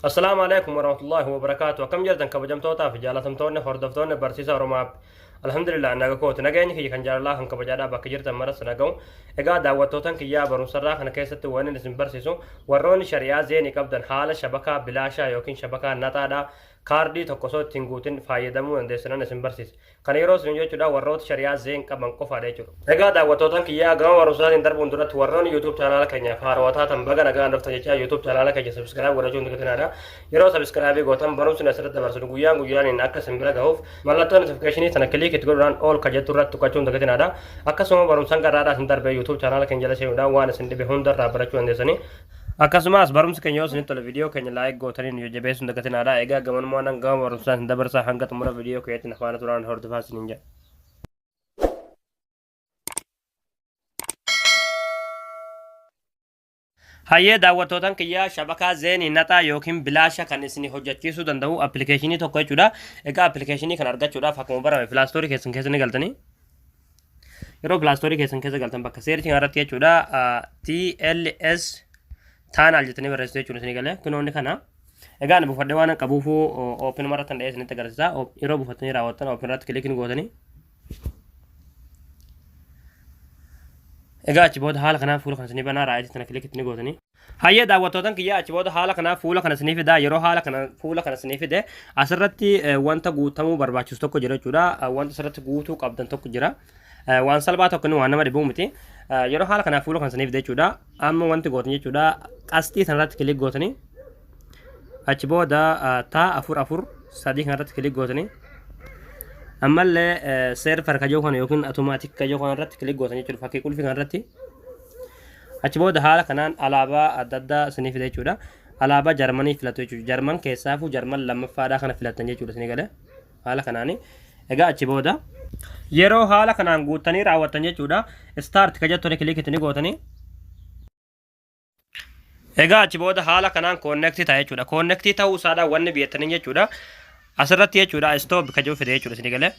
Assalaamu alaikum warahmatullahi wabarakaatu. Akkam jirtan kabajamtootaa fi jaalatamtoonni hordoftoonni barsiisa Oromoo App. Alhamdulillah, naga kooti. Nageenyi kiyya kan jaalalaa kan kabajaadhaa bakka jirtan maras naga'u. Egaa daawwattootan kiyyaa, barumsarraa kana keessatti waan inni isin barsiisu, warroonni shari'aa Zain qabdan haala shabakaa bilaashaa yookiin shabakaa naxaadhaa kaardii tokko osoo ittiin guutin fayyadamuu dandeessanan isin barsiisa. Kana yeroo isin jechuudha warroota shari'aa Zain qaban qofaadha jechuudha. Egaa daawwattootan kiyyaa, gama barumsaatiin darbuun duratti warroonni YouTube chaanaala keenyaaf haarawaa taatan baga nagaan dhuftan jechaa, YouTube chaanaala keenya subscribe godhachuun dagatinaa. Yeroo subscribe gootan barumsi asirratti dabarsinu guyyaan guyyaaniin akka isin bira gahuuf mallattoo notification sana click itti godhuudhaan all ka jettu irratti tuqachuun dagatinaadha. Akkasuma barumsaan garraadhaa isin darbee YouTube chaanaala keenya jala seenuudhaan waan isin dhibe hundarraa barachuu dandeessanii. Akkasumas barumsi keenya yoo isinitti tole viidiyoo keenya like gootanii nu jajjabeessuun dagatinaadha. Egaa gamanumaan gama barumsaa isin dabarsaa, hanga xumura viidiyoo keenyatti na faana turaan hordofaa isiniin jedha. Hayyee daawwattootan kiyyaa, shabakaa Zain naxaa yookiin bilaasha kan isin hojjechiisuu danda'u appilikeeshinii tokko jechuudha. Egaa appilikeeshinii kana argachuudhaaf akkuma barame Play Store keessan keessa ni galtanii. Yeroo Play Store keessan keessa galtan bakka search irratti jechuudha TLS Tunnel jettanii barreessitu jechuudha isinii galee kunoonni kana. Egaa ani buufadhee waan qabuufuu open irratti dha'ee isinitti agarsiisa. Yeroo buufattanii raawwattan open irratti click ni gootanii. Egaa achi booda haala kanaan fuula kana isinii banaa, right tana click itti ni gootanii. Hayyee daawwattootan kiyyaa, achi booda haala kanaa fuula kana isinii fidaa. Yeroo haala kana fuula kana isinii fide asirratti wanta guutamuu barbaachisu tokko jira jechuudha. Wanta asirratti guutuu qabdan tokko jira. Waan salphaa tokko inni waan nama dhibuu miti. Yeroo haala kanaa fuula kana isinii fide jechuudha. Amma wanti gootan jechuudha qasxii sanarratti click gootanii, achi booda taa 443 kanarratti click gootanii, ammallee server kajoo kana yookiin automatic kajoo kana irratti click gootan jechuudha, fakkii qulfii kana irratti. Achi booda haala kanaan alaabaa adda addaa isinii fida jechuudha. Alaabaa Jarmanii filatu jechuudha. Jarman keessaafuu Jarman lammaffaadhaa kana filattan jechuudha isinii galee haala kanaani. Egaa achi booda yeroo haala kanaan guuttanii raawwattan jechuudha, start ka jettu click itti ni gootanii. Egaa achi booda haala kanaan connect ta'a jechuudha. Connect ta'uu isaadhaan wanni beektanii jechuudha. Asirratti jechuudha stop ka jedhu fide jechuudha isinii galee.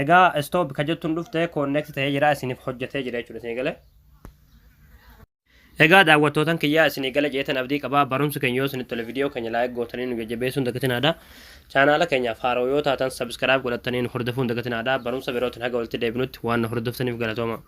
Egaa stop ka jettuun dhufte, connect ta'ee jira, isiniif hojjetee jira jechuudha isinii galee. Egaa daawwattootan kiyyaa, isinii gala jeetan abdii qabaa. Barumsi keenya yoo isinitti tole viidiyoo keenya like gootanii nu jajjabeessuun dagatinaadha. Chaanaala keenyaaf haaroo yoo taatan subscribe godhattanii nu hordofuun dagatinaadha. Barumsa birootiin haga walitti deebinutti waan nu hordoftaniif galatooma.